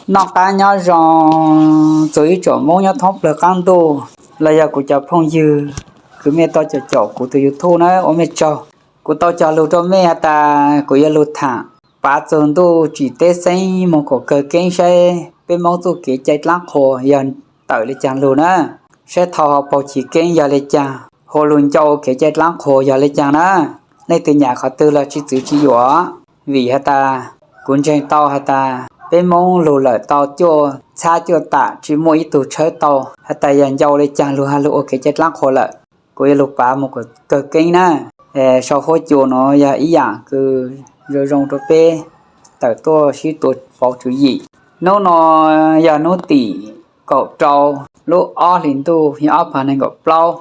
Noj qab nyob zoo txug ib tsoom Moob nyob thoob plawg qaab ntuj, los yog kuv cov phooj ywg kws mej tau caum kuv tug YouTube na, ua mej tsaug. Kuv tau cog lug rua mej has tas kuv yuav lug thaam pav txug ntuj tsim teb xeeb moog kuas kawg keeb saib peb Moob txuj kev cai dlaab qhua yog tawm le caag lug na, saib thaus ho paug chiv keeb yog le caag, hua lug ncau kev cai dlaab qhua yog le caag na. Leej twg nyam qhov twg los tsi txwv tsi yuam, vim has tas kuv ntseeg tau has tas peb Moob lug lawm tau cuaj txhab cuaj tam, tsi muaj ib tug tshawb tau has tas yog ncau le caag lug has lug ua kev cai dlaab qhua lawm. Kuv yuav lug pav moog kuas kawg keeb na. Sau huab cua nuav yog ib yaam kws zoo zoo rua peb tawm tuaj sib tua pauv tswv yim. Nub no yog nub tim kaum rau lub ob hlis ntuj yog ob phav neeg nkaum plaub.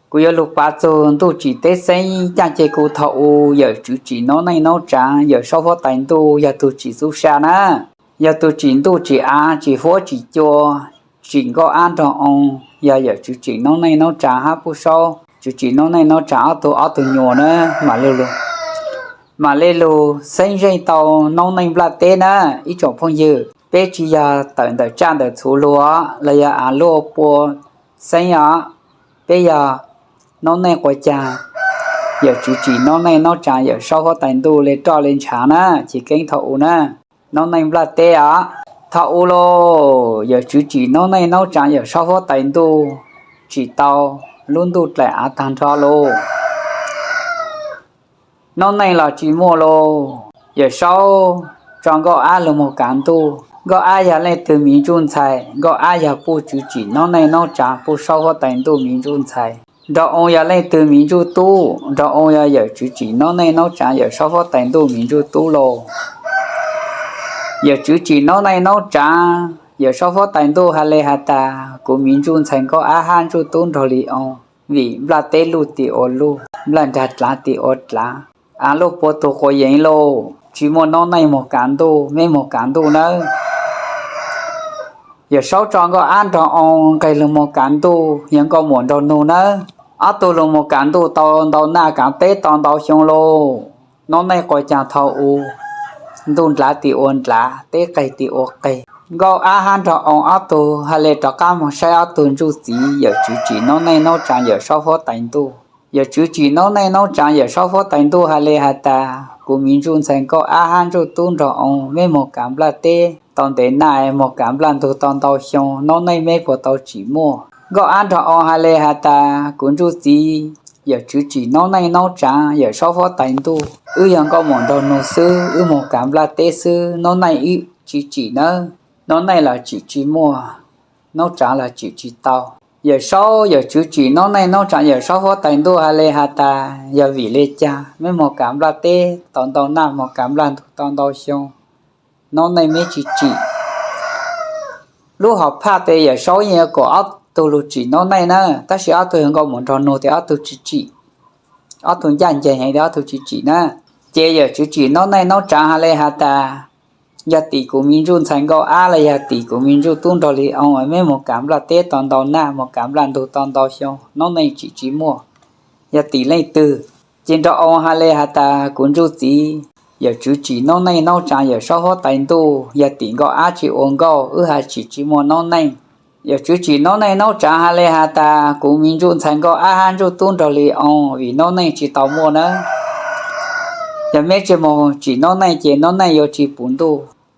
Kuv yuav lug pav txug ntuj tsim teb xeeb caaj ces kuv thaus u yawm tswv tsim noob neej noob tsaav, yawm saub huab tais ntuj yog tug tsim xub sa na, yog tug tsim ntuj tsim av tsim huab tsim cua, tsim nkauj ab nraug oo, yog yawm tswv tsim noob neej noob tsaav hab pub saub tswv tsim noob neej noob tsaav ob tug ob tug nyuas na, mam li lug mam li lug xeeb zeej tau noob neej nplaj teb na. Ib tsoom phooj ywg, peb tsi yog tawm ntawm tsaj ntawm txhuv lug los yog av luaj pua xeeb os, peb yog noob neej quas caag, yawm tswv tsim noob neej noob tsaav, yawm saub huab tais ntuj le roj le ntshaav na, chiv keeb thaus u na. Noob neej nplaj teb os, thaus u lauj, yawm tswv tsim noob neej noob tsaav, yawm saub huab tais ntuj tsim tau lub ntuj dlaim av taag nrho lauj. Noob neej los tsi muaj lauj, yawm saub tso nkauj ab lug moog kaav ntuj. Nkauj ab yog leej twg? Miv ntsuj ntxhais. Nkauj ab yog puj tswv tsim noob neej noob tsaav, puj saub huab tais ntuj miv ntsuj ntxhais. Nraug oo yog leej twg? Miv ntsuj tub. Nraug oo yog yawm tswv tsim noob neej noob tsaav, yawm saub huab tais ntuj miv ntsuj tub lauj. Yawm tswv tsim noob neej noob tsaav, yawm saub huab tais ntuj has le has tas kuv miv ntsuj ntxhais nkauj ab hab ntsuj tub nraug li oo, vim nplaj teb luj tim ua luj, nplaj nraag dlaav tim ua dlaav, av luaj pua tug quas yeev lauj, tsi muaj noob neej moog kaav ntuj, meb moog kaav ntuj nawb. Yawm saub tso nkauj ab nraug oo nqeg lug moog kaav ntuj, yog nkauj muam nraug nug nawb. Ob tug lug moog kaav ntuj tau ntau naj kaav teb tau ntau xyoo lauj. Noob neej quas caag thaus u, ntuj ndlaav tim ua ndlaav, teb qeg tim ua qeg. Nkauj ab hab nraug oo ob tug has le rov qaab moog saib ob tug ntsuj txiv, yawm tswv tsim noob neej noob tsaav, yawm saub huab tais ntuj. Yawm tswv tsim noob neej noob tsaav, yawm saub huab tais ntuj has le has tas kuv miv ntsuj ntxhais nkauj ab hab ntsuj tub nraug oo, meb moog kaav nplaj teb tau ntev naj, moog kaav nplaj ntug tau ntau xyoo, noob neej meb puas tau tsim muaj? Nkauj ab nraug oo has le has tas kuv ntsuj txiv, yawm tswv tsim noob neej noob tsaav, yawm saub huab tais ntuj, wb yog nkauj muam nraug nug xwb, wb moog kaav nplaj teb xwb, noob neej wb tsi tsim nawb. Noob neej los tsim tsi muaj, noob tsaav los tsim tsi tau. Yawm saub, yawm tswv tsim noob neej noob tsaav, yawm saub huab tais ntuj has le has tas yog vim le caag meb moog kaav nplaj teb tau ntau naj, moog kaav nplaj ntug tau ntau xyoo, noob neej meb tsi tsim? Lub hom phaj tes yawm saub yeej yuav kom ob tug lug tsim noob neej na, tab sis ob tug yog nkauj muam nraug nug tes ob tug tsi tsim. Ob tug ncaj nceeg heev tes ob tug tsi tsim na. Ces yawm tswv tsim noob neej noob tsaav has le has tas yog tim kuv miv ntsuj ntxhais nkauj ab los yog tim kuv miv ntsuj tub nraug li oo, meb moog kaav nplaj teb tau ntau naj, moog kaav nplaj ntug tau ntau xyoo, noob neej tsim tsi muaj, yog tim leej twg? Ces nraug oo has le has tas kuv ntsuj txiv, yawm tswv tsim noob neej noob tsaav, yawm saub huab tais ntuj, yog tim nkauj ab tsi ua nkauj, wb has tsim tsi muaj noob neej. Yawm tswv tsim noob neej noob tsaav has le has tas kuv miv ntsuj ntxhais nkauj ab hab ntsuj tub nraug li oo, vim noob neej tsi tau muaj nawb. Yog meb tsi moog tsim noob neej ces noob neej yuav tsi puv ntuj.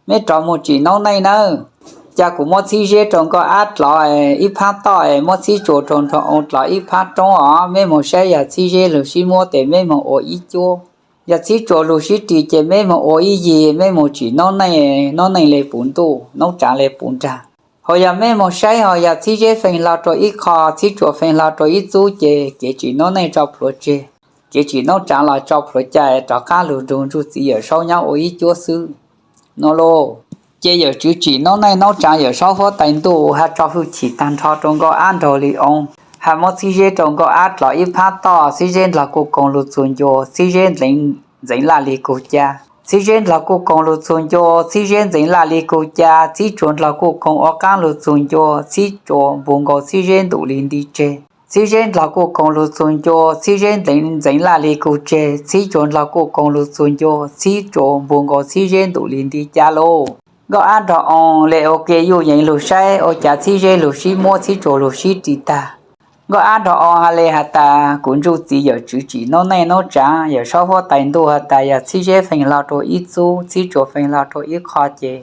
Meb rov moog tsim noob neej nawb. Ca kuv muab txhib zeb rau nkauj ab dlov ib phaab toj, muab txhib tsuas rau nraug oo dlov ib phaab roob os. Meb moog saib yog txhib zeb lug sib muab tes meb moog ua ib cuab. Yog txhib tsuas lug sib ris ces meb moog ua ib yig, meb moog tsim noob neej, noob neej le puv ntuj, noob tsaav le puv nraag. Ho yog meb moog saib ho yog txhib zeb feej hlo rau ib qho, txhib tsuas feej hlo rau ib txub ces kev tsim noob neej tso plhuav tseg, kev tsim noob tsaav los tso plhuav ca, rov qaab lug nrug ntsuj txiv yawm saub nyob ua ib cuab xwb no lauj. Ces yawm tswv tsim noob neej noob tsaav, yawm saub huab tais ntuj has tso hwj chim taag nrho rau nkauj ab nraug li oo, has muab txhib zeb rau nkauj ab dlov ib phaab toj, txhib zeb ndlog kuj koog lug txug ncua, txhib zeb ntxeev laj li kug ca. Txhib zeb ndlog kuj koog lug txug ncua, txhib zeb ntxeev laj li kug ca, txhib tsuas ndlog kuj koog ua qaab lug txug ncua, txhib tsuas npug nkaus txhib zeb ntuj li nti tseg. Txhib zeb ndlog kuj koog lug txug ncua, txhib zeb ntxeev laj li kug tseg, txhib tsuas ndlog kuj koog lug txug ncua, txhib tsuas npug nkaus txhib zeb ntuj li nti ca lauj. Nkauj Ab nrog Oo le ua ke yuj yees lug saib ua cas Txhib Zeb lug sib muab, Txhib Tsuas lug sib ris tag. Nkauj Ab nrog Oo hais le has tas, kuv ntsuj txiv yawm tswv tsim noob neej noob tsaav, yawm saub huab tais ntuj has tas yog Txhib Zeb feej hlo rua ib txub, Txhib Tsuas feej hlo rua ib qho ces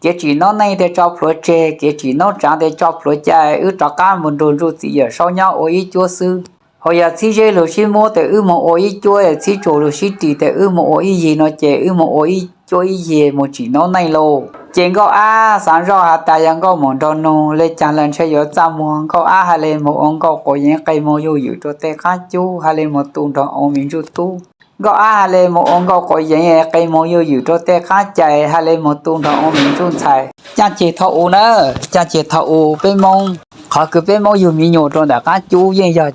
kev tsim noob neej tes tso plhuav tseg, kev tsim noob tsaav tes tso plhuav ca, wb rov qab mus nrug ntsuj txiv yawm saub nyob ua ib cuab xwb. Hos yog Txhib Zeb lug sib muab tes wb moog ua ib cuab, Txhib Tsuas lug sib ris tes wb moog ua ib yig no ces wb moog ua ib cuab ib yig mus tsim noob neej lauj. Ces Nkauj Ab xaav zoj has tas yog Nkauj Maum nrog nug le caag lawm ntshe yuav txaj muag. Nkauj Ab hais le moog ua Nkauj Quav Yeev qe moog yuj ywm rua tej qaab cub, hais le moog tu nrog Oo me ntsuj tub. Nkauj Ab hais le moog ua Nkauj Quav Yeev qe moog yuj ywm rua tej qaab cai, hais le moog tu nrog Oo me ntsuj ntxhais. Caaj ceg thaum u na, caaj ceg thaum u peb Moob, qhov kws peb Moob yug miv nyuas rua ntawm qaab cub yeej yog,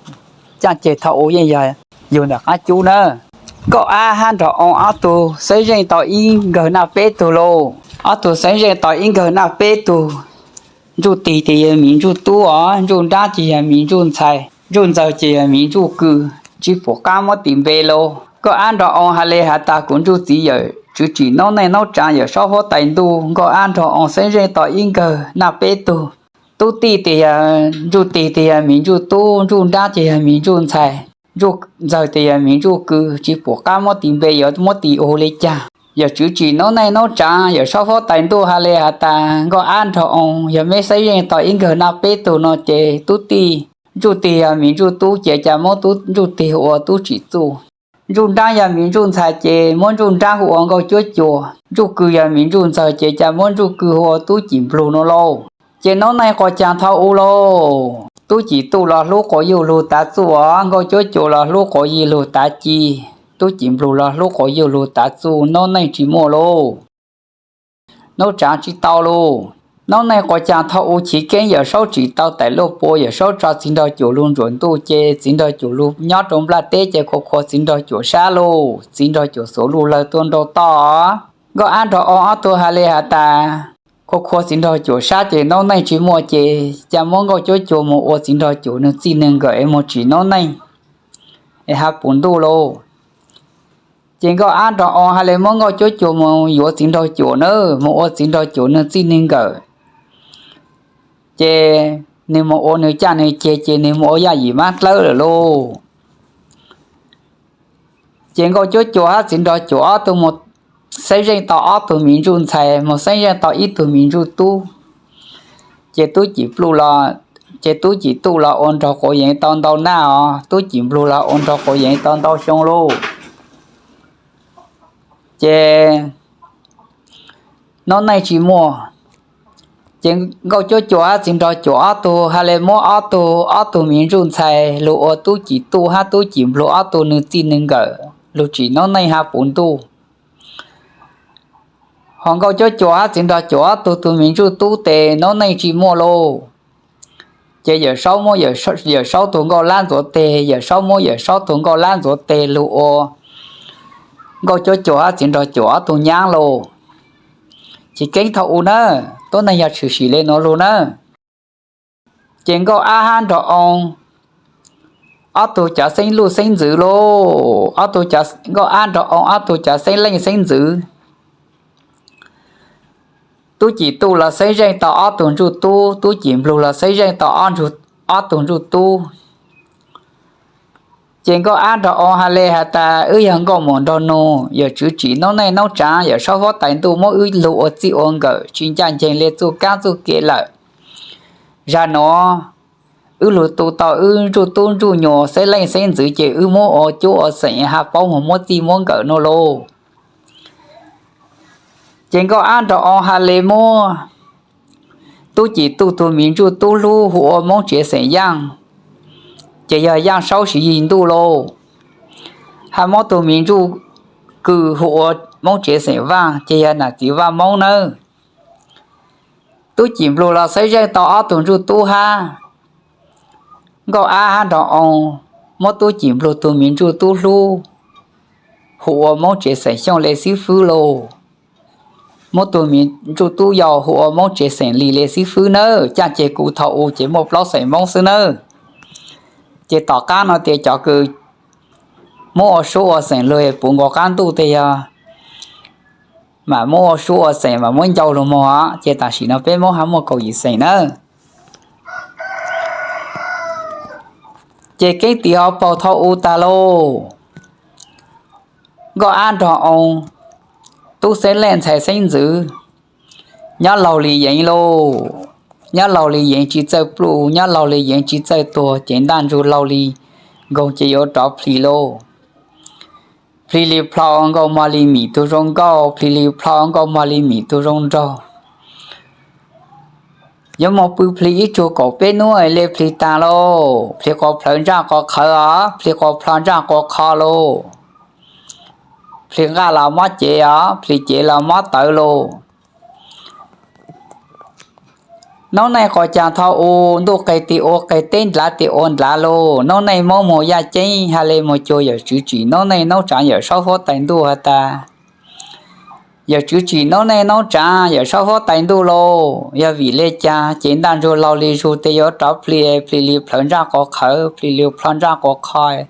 caaj ceg thaum u yeej yog yug ntawm qaab cub na. Nkauj Ab hab nrog Oo ob tug xeeb zeej tau ib nkawg naj peb tug lauj. Ob tug xeeb zeej tau ib nkawg naj peb tug. Ntsuj tig ces yog miv ntsuj tub os, ntsuj nraab ces yog miv ntsuj ntxhais, ntsuj ntxawg ces yog miv ntsuj kws, tsi pum qaab muab tis npe lauj. Nkauj Ab nrog Oo hais le has tas kuv ntsuj txiv yawm tswv tsim noob neej noob tsaav, yawm saub huab tais ntuj, Nkauj Ab nrog Oo xeeb zeej tau ib nkawg naj peb tug. Tub tij tes yog, ntsuj tig tes yog miv ntsuj tub, ntsuj nraab ces yog miv ntsuj ntxhais, ntsuj ntxawg tes yog miv ntsuj kws, tsi pum qaab muab tis npe yuav muab tis ua le caag. Yawm tswv tsim noob neej noob tsaav, yawm saub huab tais ntuj hais le has tas Nkauj Ab nrog Oo yog meb xeeb zeej tau ib nkawg naj peb tug no ces tub tij, ntsuj tig yog miv ntsuj tub ces ca muab tub ntsuj tig hu ua tub tsim txuj. Ntsuj nraab yog miv ntsuj ntxhais ces muab ntsuj nraab hu ua Nkauj Cuab Cuas. Ntsuj kws yog miv ntsuj ntxawg ces ca muab ntsuj kws hu ua tub cim nplug no lauj. Ces noob neej quas caag thaum u lauj, tub cim tuj los hlub quas yuj lug tav txuj os, Nkauj Cuab Cuas los hlub quas yuj lug tav ci, tub cim nplug los hlub quas yuj lug tav txuj, noob neej tsi muaj lauj. Noob tsaav tsi tau lauj. Noob neej quas caag thaum u chiv keeb yawm saub tsim tau taim luaj pua, yawm saub tso txiv nraug cuam lug ntsuam ntuj ces txiv nraug cuam lug nyob rua nplaj teb ces khua khua txiv nraug cuam sab lauj, txiv nraug cuam xuav luj lawg tuaj nrau toj. Nkauj Ab nrog Oo ob tug hais le has tas khua khua txiv nraug cuam sab ces noob neej tsi muaj ces ca muab Nkauj Cuab Cuas moog ua txiv nraug cuam nwg txij nwg nkawm es moog tsim noob neej es has puv ntuj lauj. Ces Nkauj Ab nrog Oo hais le muab Nkauj Cuab Cuas moog yuav txiv nraug cuam na, moog ua txiv nraug cuam nwg txij nwg nkawm. Ces nwg moog ua nwg caj nwg ceg ces nwg moog ua yaj yim mab dlawb lawm lauj. Ces Nkauj Cuab Cuas hab txiv nraug cuam ob tug moog xeeb zeej tau ob tug miv ntsuj ntxhais, moog xeeb zeej tau ib tug miv ntsuj tub. Ces tub cim pluj los, ces tub cim tuj los ua nraug quav yeev tau ntau naj os, tub cim nplug los ua nraug quav yeev tau ntau xyoo lauj. Ces noob neej tsis muaj. Ces Nkauj Cuab Cuas hab txiv nraug cuam ob tug hais le muab ob tug, ob tug miv ntsuj ntxhais lug ua tub cim tuj hab tub cim nplug ob tug nwg txij nwg nkawm lug tsim noob neej hab puv ntuj. Ho Nkauj Cuab Cuas hab txiv nraug cuam ob tug tus miv ntsuj tub tes noob neej tsis muaj lauj. Ces Yawm Saub muab Yawm Saub tus Nkauj Lab Ntxuav teg, Yawm Saub muab Yawm Saub tus Nkauj Lab Ntxuav teg lug ua Nkauj Cuab Cuas hab txiv nraug cuam ob tug nyaab lauj. Chiv keeb thaum u na, tuab neeg yog tshwm sim le nuav lug na. Ces Nkauj Ab hab nraug Oo ob tug cov xeeb luj xeeb ntxwv lauj, ob tug, Nkauj Ab nraug Oo ob tug cov xeeb leej xeeb ntxwv. Tub Cim Tuj los xeeb zeej tau ob tug ntsuj tub, Tub Cim Nplug los xeeb zeej tau ob tug ntsuj tub. Ces Nkauj Ab nraug Oo has le has tas, wb yog nkauj muam nraug nug, Yawm Tswv Tsim Noob Neej Noob Tsaav, Yawm Saub Huab Tais Ntuj muab wb lug ua txij ua nkawm tsis ncaj ncees le txuj kaab txuj ke lawm. Zag nuav wb lug tu tau wb ntsuj tub ntsuj nyuas xeeb leej xeeb ntxwv ces wb muab ua cub ua xeem hab paub moog muab txij muab nkawm nuav lauj. Ces Nkauj Ab nraug Oo has le muab Tub Cim Tuj tug miv ntsuj tub hlub hu ua Moob Tsev xeem Yaaj, ces yog Yaaj Saub Siv Yig Ntuj lauj. Hab muab tug miv ntsuj kws hu ua Moob Tsev xeem Vaaj, ces yog nam txiv Vaaj Moob nawb. Tub Cim Nplug los xeeb zeej tau ob tug ntsuj tub hab. Nkauj Ab hab nraug Oo muab Tub Cim Nplug tug miv ntsuj tub hlub hu ua Moob Tsev xeem Xyooj le xib fwb lauj. Muab tug miv ntsuj tub yau hu ua Moob Tsev xeem Lis le xib fwb nawb. Caaj ceg kuv thaum u ces muaj plaub xeem Moob xwb nawb. Ces tom qaab nuav tias cov kws muab ua suab ua xeem lug puv nkaus qaab ntuj tes yog mam muab ua suab ua xeem, mam muab ncau lug moog os. Ces tam sim no peb Moob hab muaj kaum yim xeem nawb. Ces keeb tim hov paug thaum u tag lauj, nkauj ab nrog oo, tub xeeb leej ntxhais xeeb ntxwv, nyob laug li yeev lauj. Nyob laug li yeev tsis txawj pluj, nyob laug li yeev tsis txawj tuag, ces ntaj ntsug laug li nkoog ces yuav rov plis lauj. Plis li plho ua nkauj mog li mim tug zoo nkauj, plis li plho ua nkauj mog li mim tug zoo nraug. Yuav moog pw plis ib tsug kaum peb nub le plis taag lauj. Plis quas plhawv ntsaj quas qhawv os, plis quas plho ntsaj quas qhov lauj. Plis nqaj los mob cev os, plis cev los mob tawv lauj. Noob neej quas caag thaum u, ntuj qeg tim ua qeg, teb ndlav tim ua ndlav lauj. Noob neej Moob moog yaj ceeb has le moog cuag yawm tswv tsim noob neej noob tsaav Yawm Saub huab tais ntuj has tas, yawm tswv tsim noob neej noob tsaav Yawm Saub huab tais ntuj lauj. Yog vim le caag ces ntaj ntsug laug li zug tes yuav rov plis, plis li plhawv ntsaj quas qhawv, plis li plho ntsaj quas qhov,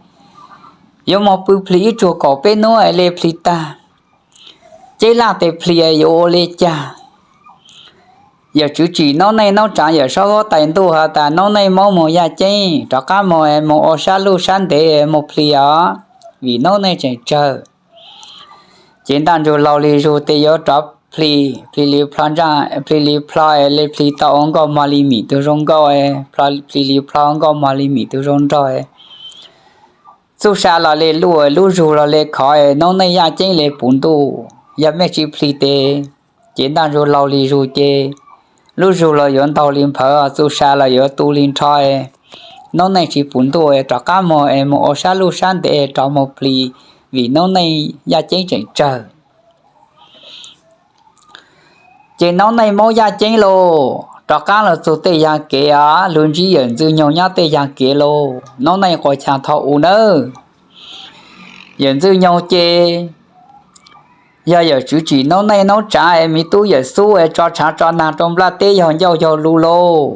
yuav moog pw plis ib tsug kaum peb nub le plis taag. Ceeb laaj tes plis yuav ua le caag? Yawm tswv tsim noob neej noob tsaav Yawm Saub huab tais ntuj has tas noob neej Moob moog yaj ceeb, rov qaab moog, moog ua sab luj sab ntev moog plis os, vim noob neej tseem tsawg. Ces ntaj ntsug laug li zug tes yuav rov plis, plis li plho ntsaj, plis li plho le plis tau ua nkauj mog li mim tug zoo nkauj, plis li plho ua nkauj mog li mim tug zoo nraug. Txuj sa los le luj, lub zug los le khov, noob neej yaj ceeb le puv ntuj. Yog mej tsis plis tes, ces ntaj ntsug laug li zug ces lub zug los yuav ntaug li nphawv, txuj sa los yuav tu li nrho. Noob neej tsis puv ntuj, rov qaab moog es moog ua sab luj sab ntev rov moog plis, vim noob neej yaj ceeb tseem tsawg. Ces noob neej Moob yaj ceeb lauj, rov qaab lug txug tej yaag kev os, lug ntsib yawm Ntxwg Nyoog nyob tej yaag kev lauj. Noob neej quas caag thaum u nawb, yawm Ntxwg Nyoog ces yog yawm tswv tsim noob neej noob tsaav es miv tub yawm xub es tso tshaav tso naag rua nplaj teb yog ncauj yog lug lauj.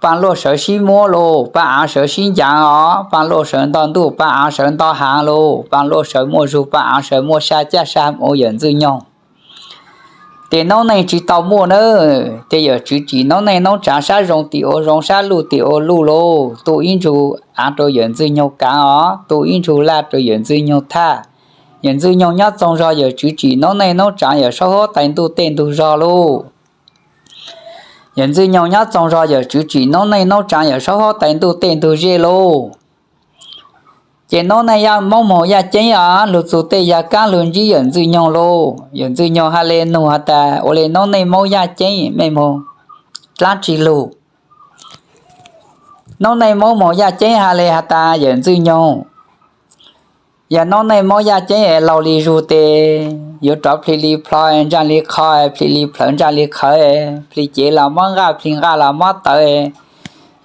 Paa luaj sawv sib muab lauj, paa aav sawv sib ncav os, paa luaj sawv nto ntuj, paa aav sawv nto haav lauj, paa luaj sawv muaj zug, paa aav sawv muaj sa, caj sa mus yawm Ntxwg Nyoog. Ces noob neej tsis tau muaj nawb, ces yawm tswv tsim noob neej noob tsaav sab zoo tim ua zoo, sab luj tim ua luj lauj. Tu ib ntsug aav rua yawm Ntxwg Nyoog kaav os, tu ib ntsug laj rua yawm Ntxwg Nyoog thaj. Yawm Ntxwg Nyoog nyob txoog zog yawm tswv tsim noob neej noob tsaav Yawm Saub huab tais ntuj tej ntug zog lauj. Yawm Ntxwg Nyoog nyob txoog zog yawm tswv tsim noob neej noob tsaav Yawm Saub huab tais ntuj tej ntug zej lauj. Ces noob neej Moob moog yaj ceeb os, lug txug tej yaag kaab lug ntsib yawm Ntxwg Nyoog lauj. Yawm Ntxwg Nyoog has le nug has tas, ua le noob neej Moob yaj ceeb, mej moog dlaab tsi lug? Noob neej Moob moog yaj ceeb has le has tas, yawm Ntxwg Nyoog, yog noob neej Moob yaj ceeb es laug li zug tes yuav rov plis li plho ntsaj li qhov, plis li plhawv ntsaj li qhawv, plis cev los mob nqaj, plis nqaj los mob tawv,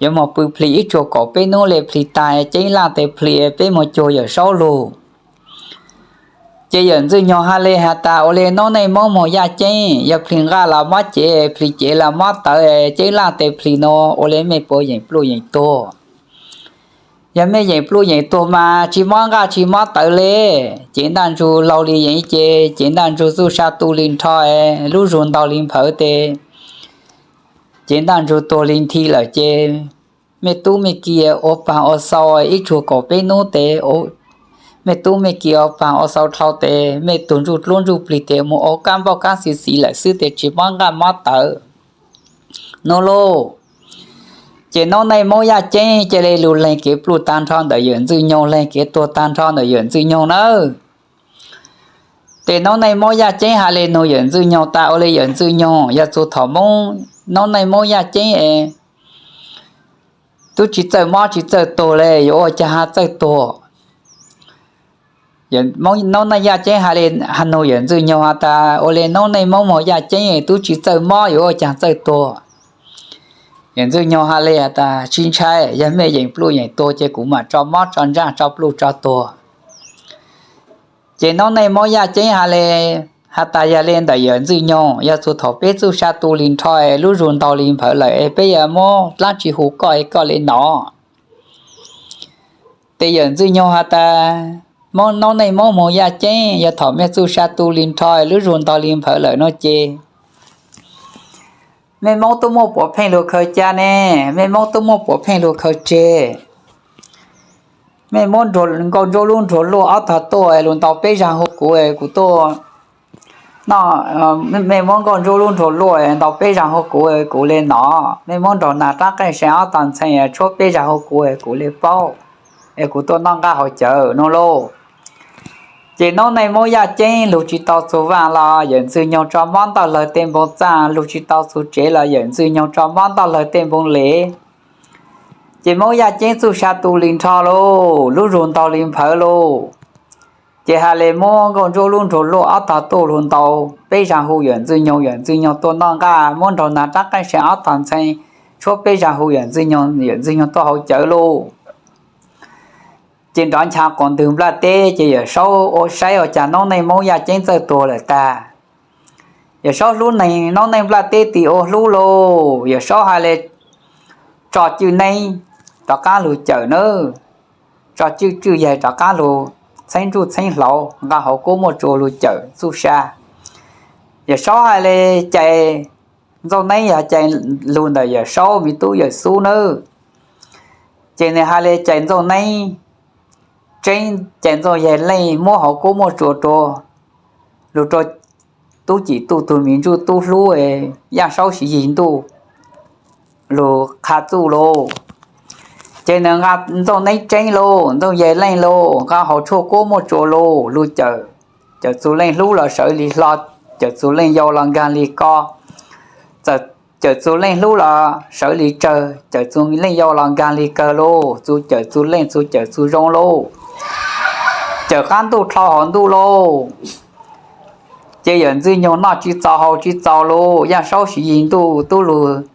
yuav moog pw plis ib tsug kaum peb nub le plis taag, ceeb laaj tes plis, peb moog cuag Yawm Saub lug. Ces yawm Ntxwg Nyoog has le has tas, ua le noob neej Moob moog yaj ceeb, yog plis nqaj los mob cev, plis cev los mob tawv, ceeb laaj tes plis nuav, ua le mej puas yeem pluj yeem tuag? Yog mej yeem pluj yeem tuag mas tsis mob nqaj tsis mob tawv le. Ces ntaj ntsug laug li yeev ces, ces ntaj ntsug txuj sa tu li nrho, lub zug ntaug li nphawv tes, ces ntaj ntsug tuag li nthi lawm ces mej tub mej ki ua paag ua xau ib tsug kaum peb nub tes, mej tub mej ki ua paag ua xau dhau tes, mej tug ntsuj dluab ntsuj plig tes mus ua kaab npauj kaab xi xiv lawm xwb tes tsis mob nqaj mob tawv. Nuav lauj, ces noob neej Moob yaj ceeb cia li lug leeg kev pluj taag nrho ntawm yawm Ntxwg Nyoog, leeg kev tuag taag nrho ntawm yawm Ntxwg Nyoog nawb. Ces noob neej Moob yaj ceeb has le nug yawm Ntxwg Nyoog tas, ua le yawm Ntxwg Nyoog, yog txug thaum Moob, noob neej Moob yaj ceeb es tub tsis txawj mob tsis txawj tuag le, yuav ua caag has txawj tuag? Noob neej yaj ceeb has le, has nug yawm Ntxwg Nyoog has tas, ua le noob neej Moob moog yaj ceeb tub tsis txawj mob yuav ua caag txawj tuag? Yawm Ntxwg Nyoog has le has tas, tsis ntshai, yog mej yeem pluj yeem tuag ces kuv mam tso mob tso ntsaj tso pluj tso tuag. Ces noob neej Moob yaj ceeb has le has tas, yog le ntawm yawm Ntxwg Nyoog, yog txug thaum peb txuj sa tu li nrho, lub zug ntaug li nphawv lawm es peb yuav muab dlaab tsi hu koj es koj le nov? Ces yawm Ntxwg Nyoog has tas, Moob, noob neej Moob moog yaj ceeb, yog thaum mej txuj sa tu li nrho, lub zug ntaug li nphawv lawm no ces mej Moob tub muaj puav pheej lug khaws ca ne, mej Moob tub muaj puav pheej lug khaws tseg. Mej Moob nkauj ntsuab lub nruas luaj ob tog tuaj lug ntaus peb zag hu kuv, kuv tuaj no, mej Moob nkauj ntsuab lub nruas luaj ntaus peb zag hu kuv, kuv le nov, mej Moob nraug nag rab qeej seev ob tog ntxhee tshuab peb zag hu kuv, kuv le paub, es kuv tuaj noj nqaj haus cawv no lauj. Ces noob neej Moob yaj ceeb lug tsis tau txug vaaj los yawm Ntxwg Nyoog tso mob ntoj lawg tej npoo txaaj, lug tsis tau txug tsev los yawm Ntxwg Nyoog tso mob ntoj lawg tej npoo lev. Ces Moob yaj ceeb txuj sa tu li nrho lauj, lub zug ntaug li nphawv lauj. Ces has le muab nkauj ntsuab lub nruas luaj ob tog tuaj lug ntaus peb zag hu yawm Ntxwg Nyoog, yawm Ntxwg Nyoog tuaj noj nqaj, muab nraug nag rab qeej seev ob tog ntxhee tshuab peb zag hu yawm Ntxwg Nyoog, yawm Ntxwg Nyoog tuaj haus cawv lauj. Ces nrov ncha quas ntwg nplaj teb, ces Yawm Saub ua saib ua cas noob neej Moob yaj ceeb txawj tuag lawm tag. Yawm Saub hlub neeg noob neej nplaj teb ti ua hlub lauj, Yawm Saub has le tso cwj neeb rov qaab lug cawm nawb, tso cwj tswj yaig rov qaab lug txheeb ntsuj txheeb hlauv, nqaa hauv kuab muaj tsua lug cawm txuj sa. Yawm Saub has le cais ntxooj neeb yog cais lug ntawm Yawm Saub me tub Yawm Xub nawb. Ces nwg has le cais ntxooj neeb tseeb, cais ntxooj yaig leej muab hauv kuab muaj tsua rua lug rua tub Cim Tuj tug me ntsuj tub hlub Yaj Saub Siv Yig Ntuj lug qha txuj lauj. Ces nwg nqaa ntxooj neeb tseeb lauj, ntxooj yaig leej lauj, nqaa hauv tshuaj kuab muaj tsua lauj, lug cawm, cawm txug leej hlub los sawv li hlo, cawm txug leej yau los nkaag li ko, cawm txug leej hlub los sawv li tsawg, cawm txug leej yau los nkaag li kawg lauj, txug cawm txug leej txug cawm txug zoo lauj, cawm qaab ntuj dlhau hauv ntuj lauj. Ces yawm Ntxwg Nyoog noj tsi txaus haus tsi txaus lauj, Yaj Saub Siv Yig Ntuj tub lug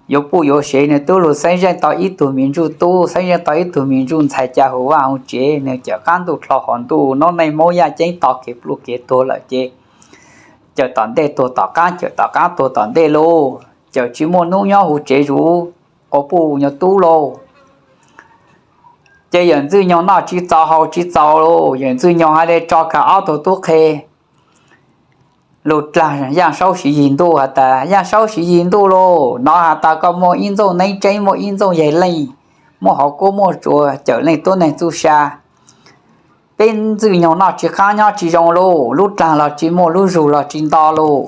yuav puj yuav sev, nwg tub lug xeeb zeej tau ib tug me ntsuj tub, xeeb zeej tau ib tug me ntsuj ntxhais ca hu vaaj hu tsev, nwg cawm qaab ntuj dlhau hauv ntuj, noob neej Moob yaj ceeb to kev pluj kev tuag lawm ces cawm tom ntej tuag tom qaab, cawm tom qaab tuag tom ntej lauj, cawm tsi muaj nub nyob hu tsev zuv ua puj nyuas tub lauj. Ces yawm Ntxwg Nyoog noj tsi txaus haus tsi txaus lauj, yawm Ntxwg Nyoog has le tso kag ob tug tub qhe lug dlaag Yaj Saub Siv Yig Ntuj has tas, Yaj Saub Siv Yig Ntuj lauj, nov has tas koj muaj ib ntxooj neeb tseeb, muaj ib ntxooj yaig leej, muaj hauv kuab muaj tsua cawm leej tuab neeg txuj sa. Peb Ntxwg Nyoog noj tsi qaab nyob tsi zoo lauj, lub dlaag los tsi muaj, lub zug los tsi nto lauj.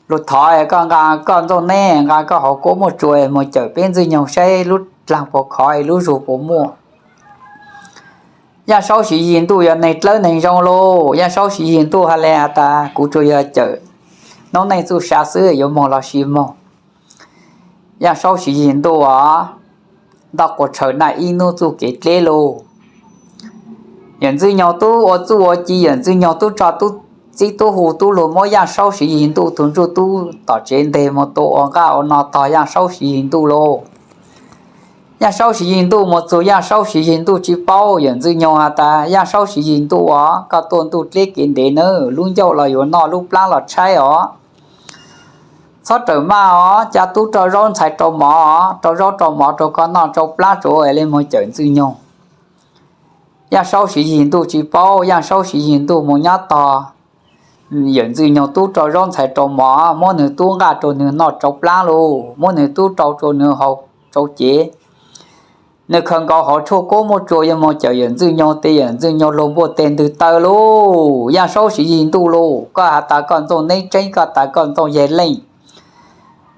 Lug thov koj nqaa koj ntxooj neeb, nqaa koj hauv kuab muaj tsua moog cawm peb Ntxwg Nyoog saib lub dlaag puas khov, lub zug puas muaj. Yaj Saub Siv Yig Ntuj yog neeg dlawb neeg zoo lauj, Yaj Saub Siv Yig Ntuj has le has tas kuv tsuas yog cawm noob neej txuj sa xwb, yuav moog los sis moog. Yaj Saub Siv Yig Ntuj os, ntoj quas tshaws naj ib nub txuj kev dleb lauj. Yawm Ntxwg Nyoog tub ua txuj ua ci, yawm Ntxwg Nyoog tub tso tub txib tub hu tub lug muab Yaj Saub Siv Yig Ntuj tug ntsuj tub tom tsev nteg moog tua ua nqaj ua no tog Yaj Saub Siv Yig Ntuj lauj. Yaj Saub Siv Yig Ntuj moog txug Yaj Saub Siv Yig Ntuj tsi paub, yawm Ntxwg Nyoog has tas, Yaj Saub Siv Yig Ntuj os, koj tuaj ntuj dleb kev ntev nawb, lub ncauj los yuav noj, lub plaab los tshaib os. Txhob rawm maj os, ca tub rau zaub, ntxhais rau mov, rau zaub rau mov rau koj noj, tsau plaab tsuav es le moog cawm Ntxwg Nyoog. Yaj Saub Siv Yig Ntuj tsi paub, Yaj Saub Siv Yig Ntuj moog nyob tog yawm Ntxwg Nyoog tub rau zaub, ntxhais rau mov, muab nwg tub nqaj rau nwg noj tsau plaab lauj, muab nwg tub rau rau nwg haus tsau cev. Nwg khaws nkaus hauv tshuaj kuab muaj tsua yuav moog cawm yawm Ntxwg Nyoog tes yawm Ntxwg Nyoog luag npuaj teg ntwg taw lauj. Yaj Saub Siv Yig Ntuj lauj, koj has tas koj ntxooj neeb tseeb, koj tas koj ntxooj yaig leej.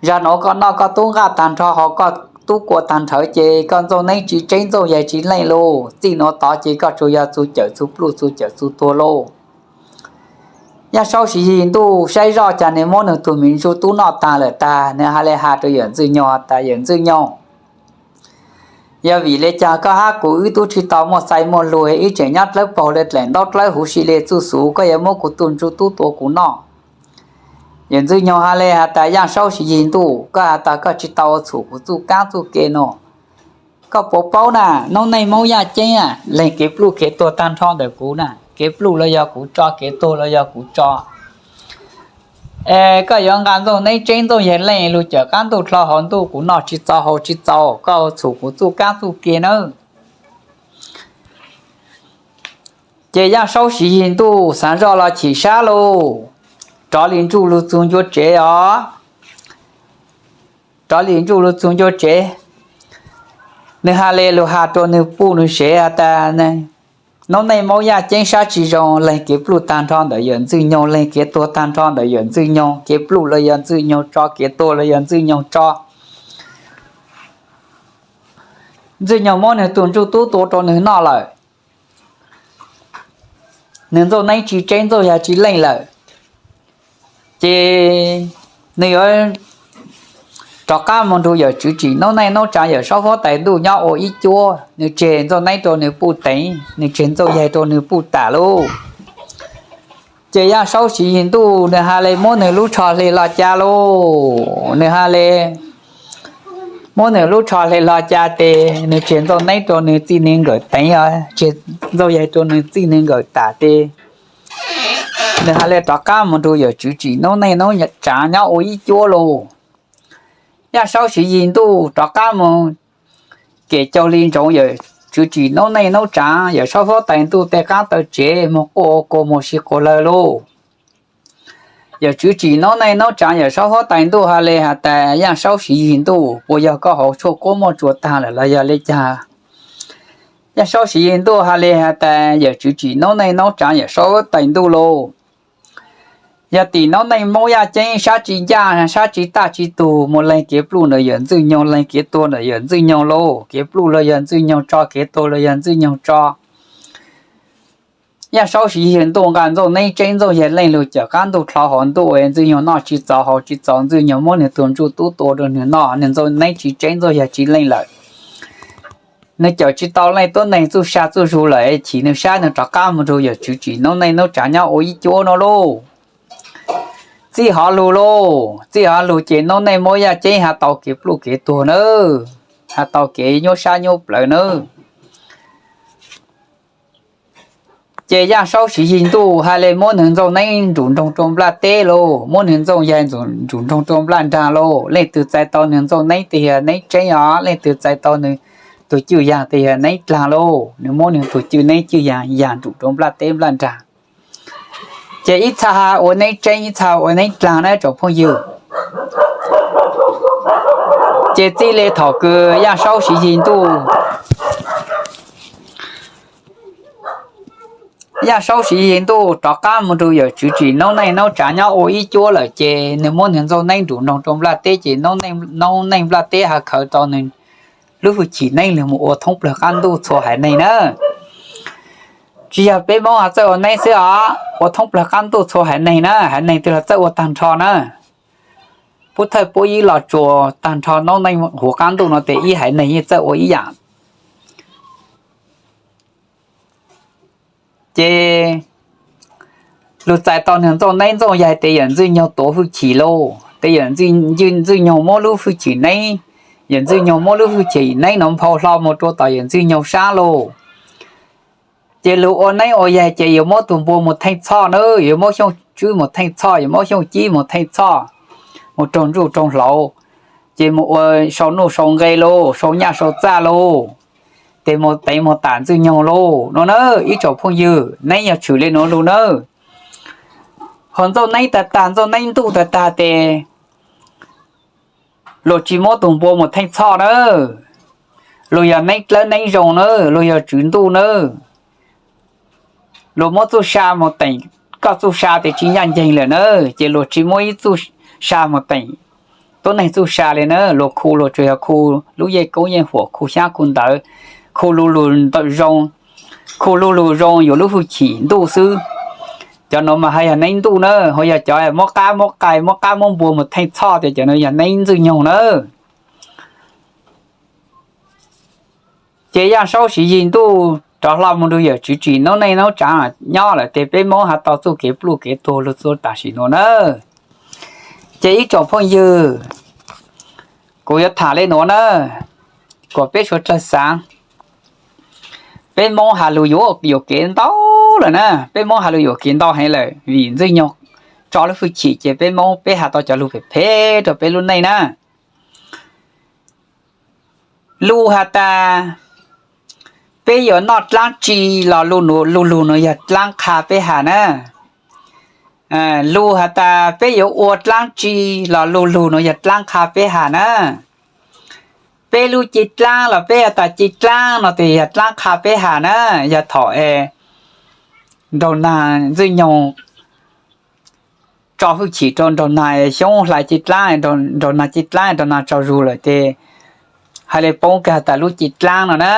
Zag nuav koj noj koj tub nqaj tag nrho, haus koj tub kua tag nrhawv ces koj ntxooj neeb tsi tseeb, ntxooj yaig tsi leej lauj. Txij nuav tod ces koj tsuas yog txug cawm txug pluj, txug cawm txug tuag lauj. Yaj Saub Siv Yig Ntuj saib zoj cas nwg muab nwg tug me ntsuj tub noj tag lawm tag, nwg has le has rau yawm Ntxwg Nyoog tas, yawm Ntxwg Nyoog, yog vim le caag koj hab kuv wb tub tsi tau muaj xais muaj lug, wb tseem nyob dlawb paug le dlaim ntaub dlawb huv si le txuj xuv, koj yuav muab kuv tug ntsuj tub tua kuv noj? Yawm Ntxwg Nyoog has le has tas, Yaj Saub Siv Yig Ntuj, koj has tas koj tsi tau ua txhum kuv txuj kaab txuj ke no. Koj puas paub na, noob neej Moob yaj ceeb, leeg kev pluj kev tuag tag nrho ntawm kuv na, kev pluj los yog kuv tso, kev tuag los yog kuv tso. Es koj yuav nqa ntxooj neeb tseeb, ntxooj yaig leej lug cawm qaab ntuj dlhau hauv ntuj, kuv noj tsi txaus haus tsi txaus, koj ua txhum kuv txuj kaab txuj ke nawb. Ces Yaj Saub Siv Yig Ntuj xaav zoj los chim sab lauj, rov li ntsuj lug txug ncua tsev os. Rov li ntsuj lug txug ncua tsev, nwg has le lug has rua nwg puj nwg sev has tas, Noob neej Moob Yaj Ceeb sab tsi zoo, leeg kev pluj taag nrho ntawm yawm Ntxwg Nyoog, leeg kev tuag taag nrho ntawm yawm Ntxwg Nyoog, kev pluj los yog Ntxwg Nyoog tso, kev tuag los yog Ntxwg Nyoog tso. Ntxwg Nyoog muab nwg tug ntsuj tub tua rua nwg noj lawm. Nwg Ntxooj Neeb tsi tseeb Ntxooj Yaig tsi leej lawm, ces nwg yuav rov qaab moog nrug yawm Tswv Tsim Noob Neej Noob Tsaav Yawm Saub Huab Tais Ntuj nyob ua ib cuab. Nwg tseg Ntxooj Neeb rua nwg puj teev, nwg tseg Ntxooj Yaig rua nwg puj tam lauj. Ces Yaj Saub Siv Yig Ntuj nwg has le muab nwg lub tsho hle los ca lauj, nwg has le muab nwg lub tsho hle los ca tes nwg tseg Ntxooj Neeb rua nwg txij nwg nkawm teev, tseg Ntxooj Yaig rua nwg txij nwg nkawm tam tes nwg has le rov qaab moog nrug yawm Tswv Tsim Noob Neej Noob Tsaav nyob ua ib cuab lauj. Yaj Saub Siv Yig Ntuj rov qaab moog kem caug li ntsoov yawm Tswv Tsim Noob Neej Noob Tsaav Yawm Saub Huab Tais Ntuj tej qaab taw tsev moog quaj ua kua muag sib quas lawg lauj. Yawm Tswv Tsim Noob Neej Noob Tsaav Yawm Saub Huab Tais Ntuj has le has tas, Yaj Saub Siv Yig Ntuj, puas yog koj hauv tshuaj quab muaj tsuas taag lawm los yog le caag? Yaj Saub Siv Yig Ntuj has le has tas, yawm Tswv Tsim Noob Neej Noob Tsaav Yawm Saub Huab Tais Ntuj lauj, yog tim noob neej Moob Yaj Ceeb sab tsi ncaj sab tsi taj tsi tug, moog leeg kev pluj ntawm yawm Ntxwg Nyoog, leeg kev tuag ntawm yawm Ntxwg Nyoog lauj, kev pluj los yog Ntxwg Nyoog tso, kev tuag los yog Ntxwg Nyoog tso. Yaj Saub Siv Yig Ntuj nqa Ntxooj Neeb tseeb Ntxooj Yaig leej lug cawm qaab ntuj dlhau hauv ntuj es Ntxwg Nyoog noj tsi txaus haus tsi txaus, Ntxwg Nyoog muab nwg tug ntsuj tub tua rua nwg noj, nwg Ntxooj Neeb tsi tseeb Ntxooj Yaig tsi leej lawm. Nwg cawm tsi tau leej tuab neeg txuj sa txuj zug lawm, chim nwg sab nwg rov qaab moog nrug yawm Tswv Tsim Noob Neej Noob Tsaav nyob ua ib cuab nuav lauj. Txij hov lug lauj, txij hov lug ces noob neej Moob Yaj Ceeb has tau kev pluj kev tuag nawb, has tau kev nyuaj sab nyuaj plawv nawb. Ces Yaj Saub Siv Yig Ntuj has le muab nwg Ntxooj Neeb nrug nroog rua nplaj teb lauj, muab nwg Ntxooj Yaig nrug nroog rua nplaj nraag lauj. Leej twg txais tau nwg Ntxooj Neeb tes yog neeb tseeb os, leej twg txais tau nwg tug cwj yaag tes yog neeb dlaag lauj. Nwg muab nwg tug cwj neeb cwj yaag yaag nrug rua nplaj teb nplaj nraag. Ces ib txha ua neeb tseeb ib txha ua neeb dlaag na tsoom phooj ywg. Ces txij le thaum kws Yaj Saub Siv Yig Ntuj Yaj Saub Siv Yig Ntuj rov qaab moog nrug yawm Tswv Tsim Noob Neej Noob Tsaav nyob ua ib cuab lawm ces nwg muab nwg Ntxooj Neeb nrug nroog rua nplaj teb ces noob neej nplaj teb has khawv tau nwg lub hwj chim neeb lug moog ua thoob plawg qaab ntuj txhua haiv neeg na. Tsi yog peb Moob has txawj ua neeb xwb os, ua thoob plawg qaab ntuj txhua haiv neeg na, haiv neeg twg los txawj ua taag nrho na. Pub thawj pub yig los tsuas taag nrho noob neej huv qaab ntuj nuav tes ib haiv neeg yeej txawj ua ib yaam. Ces lug txais tau nwg Ntxooj Neeb Ntxooj Yaig tes yawm Ntxwg Nyoog tuav hwj chim lauj, tes yawm Ntxwg Nyoog muab lub hwj chim neeb, yawm Ntxwg Nyoog muab lub hwj chim neeb nuav nphau hlo moog rua tom yawm Ntxwg Nyoog sab lauj. Ces lug ua neeb ua yaig ces yuav muab tug npua moog theej txhoj na, yuav muab Xyooj Tswb moog theej txhoj, yuav muab Xyooj Cib moog theej txhoj, moog raug ntsuj raug hlauv, ces moog ua sau nuj sau nqe lauj, sau nyaj sau txaj lauj, tes moog teev moog tam Ntxwg Nyoog lauj nuav na. Ib tsoom phooj ywg, neeb yog tshwm le nuav lug na. Ho Ntxooj Neeb tag tag, Ntxooj Neeb ntuj tag tag tes luag tsi muab tug npua moog theej txhoj na, luag yog neeb dlawb neeb zoo na, luag yog tswv ntuj na, luag muab txuj sa moog teem, koj txuj sa tes tsi ncaj nceeg lawm na, ces luag tsi muab ib txuj sa moog teem tuab neeg txuj sa le na, luag khu luag tsuas yog khu lub yeej koob yeej huam, khu xyaab khu ntawv, khu lu lug zoo, khu lu lug zoo yuav lub hwj chim ntuj xwb. Cov nuav mas haj yog neeb ntuj na, ho yog cov muab qab muab qai muab qab muab npua moog theej txhoj tes cov nuav yog neeb Ntxwg Nyoog na. Ces Yaj Saub Siv Yig Ntuj rov hlo moog nrug yawm Tswv Tsim Noob Neej Noob Tsaav nyob lawm tes peb Moob has tau txuj kev pluj kev tuag lug txug tam sim nuav na. Ces ib tsoom phooj ywg, kuv yuav tham le nuav na, kuas peb suav dlawg xaav. Peb Moob has lug yuam kev ntau lawm na, peb Moob has lug yuam kev ntau heev lawm vim Ntxwg Nyoog tso lub hwj chim ces peb Moob peb has tau cov lug phem phem rua peb lub neej na. Lug has tas, peb yuav noj dlaab tsi los lu- lug lug nuav yog dlaab qha peb has na. Lug has tas peb yuav ua dlaab tsi los lu- lug nuav yog dlaab qha peb has na. Peb lub ci dlaab los peb has tas ci dlaab no tes yog dlaab qha peb has na. Yog thaum es nraug naag Ntxwj Nyoog tso hwj chim rau nraug naag Xyoob hlais ci dlaab, nraug naag ci dlaab nraug naag tsaug zug lawm tes hais le poob kag tas lub ci dlaab no na.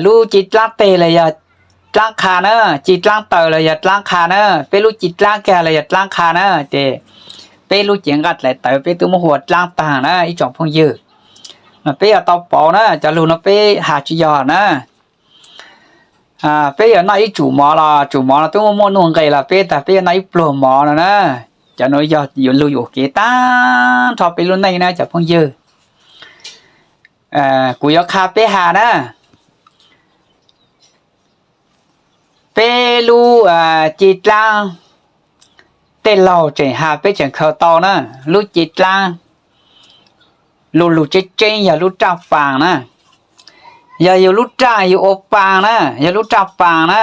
Lub ci dlaab teg los yog dlaab qha na, ci dlaab taws los yog dlaab qha na, peb lub ci dlaab kag los yog dlaab qha na. Ces peb lub cev nqaj dlaim tawv peb twb muab hu ua dlaab taag na ib tsoom phooj ywg. Mas peb yuav tau pauv na, cov lug no peb has tsis yog na. Peb yuav noj ib tsum mov los tsum mov no twb muaj muaj nuj nqes los peb tas peb yuav noj ib pluag mov no na. Cov nuav yog lug yuam kev taag nrho peb lub neej na cov phooj ywg. Kuv yuav qha peb has na. Peb lub ci dlaab, tej laug tseem has peb tseem khaws tau na. Lub ci dlaab lu lug tseeb tseeb yog lub raj paas na. Yog yug lub raj yug ua paas na, yog lub raj paas na,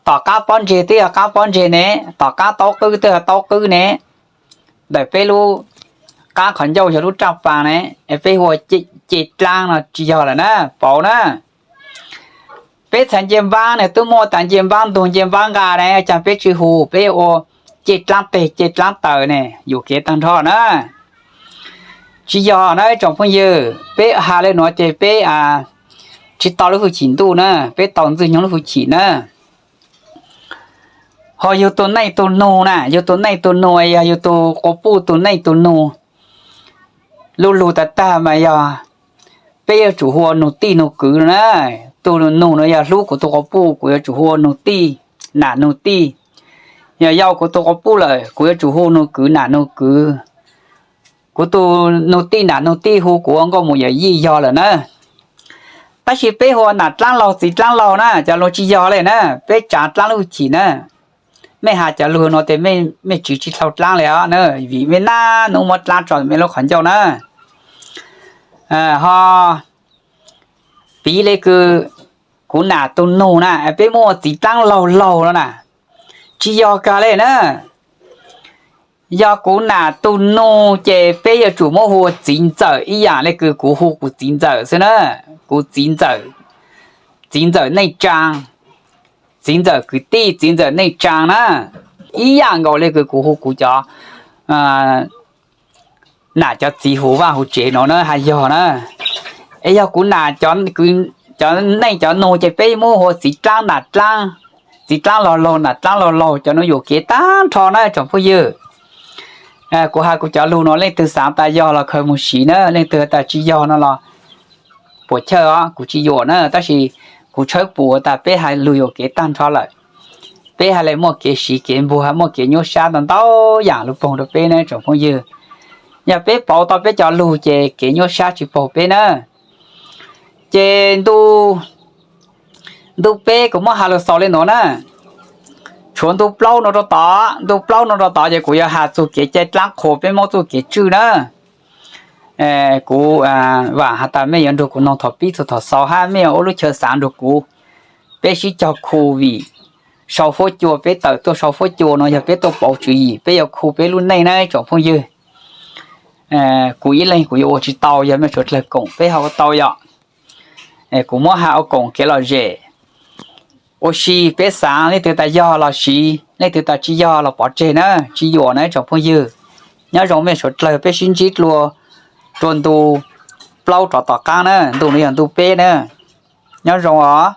tom qaab pob ntseg twb yog qaab pob ntseg ne, tom qaab taub qwb twb yog taub qwb ne. Ntawm peb lub qaab qhov ncauj yog lub raj paas ne, es peb hu ua ci dlaab no tsis yog lawm na, pauv na. Peb txhais ncej npaab ne twb muaj tas ncej npaab ntug ncej npaab nqaj ne, cas peb tsis hu, peb ua ci dlaab teg ci dlaab taws ne, yuam kev taag nrho na. Tsis yog na ib tsoom phooj ywg, peb has le nuav ces peb tsis tau lub hwj chim ntuj na, peb tau Ntxwj Nyoog lub hwj chim na. Ho yug tug neej tug nug na, yug tug neej tug nug, yog yug tug quas puj tug neej tug nug, lu lug tag tag mas yog peb yuav tsum hu ua nug tij nug kwv na. Tug nug nuav yog hlub kuv tug quas puj, kuv yuav tsum hu ua nug tij, nam nug tij. Yog yau kuv tug quas puj lawm, kuv yuav tsum hu nug kwv nam nug kwv. Kuv tug nug tij nam nug tij hu kuv ua nkauj mus yawm yij yog lawm na. Tab sis peb hu ua nam dlaab laug txiv dlaab laug na, cov nuav tsis yog le na, peb tsaav dlaab lub hwj chim na. Mej has cov lug nuav tes mej tswv tsis dlhau dlaab le os na, vim mej nab nub muab dlaab tso mej lub qhov ncauj na. Ho piv le kws kuv nam tug nug na, peb muab ua txiv dlaab laug laug no na, tsis yog kag le na. Yog kuv nam tug nug ces peb yuav tsum muab hu ua txiv ntxawm ib yaam le kws kuv hu kuv txiv ntxawm xwb na. Kuv txiv ntxawm, txiv ntxawm neej tsaa, txiv ntxawm kwv tij, txiv ntxawm neej tsaa na, ib yaam nkaus le kws kuv hu kuv cov nam cov txiv huv vaaj huv tsev no na has yog na. Es yog kuv nam, cov neej cov nug ces peb muab hu ua txiv dlaab nam dlaab, txiv dlaab laug laug nam dlaab laug laug, cov nuav yuam kev taag nrho na tsoom phooj ywg. Kuv has kuv cov lug no leej twg xaav tas yog los khaws mus siv na, leej twg tas tsis yog no los puas chawj os, kuv tsis yuam na, tab sis kuv tshawb pum tas peb has lug yuam kev taag nrho lawm. Peb has le muaj kev siv kev npuag, muaj kev nyuaj sab ntau ntau yaam lug poog rau peb na tsoom phooj ywg. Yog peb pauv tau peb cov lug ces kev nyuaj sab tsis paug peb na. Ces ntu, ntu peb kuv muab has lug xaus le nuav na. Tshuav ntu plaub no rau tod, ntu plaub no rau tod ces kuv yuav has txug kev cai dlaab qhuas peb Moob txuj kev tswj na. Kuv vaam has tas mej yuav nrug kuv noog thaum pib txug thaum xaus hab mej yuav ua lub chaw xaav nrug kuv. Peb sib cog khu vim sau fuab cua, peb tawm tuaj sau fuab cua no yog peb tuaj pauv tswv yim, peb yuav khu peb lub neej na tsoom phooj ywg. Kuv ib leeg kuv yuav ua tsis tau, yog mej suav dlawg koom peb ho ua tau yom. Kuv muab has ua koom kev lom zem. Ua si peb xaav, leej twg tas yog los siv, leej twg tas tsis yog los pov tseg na, tsis yuam na tsoom phooj ywg. Nyob zoo mej suav dlawg, peb sib ntsib dlua rua ntu plaub rov tom qaab na, ntu no yog ntu peb na. Nyob zoo os.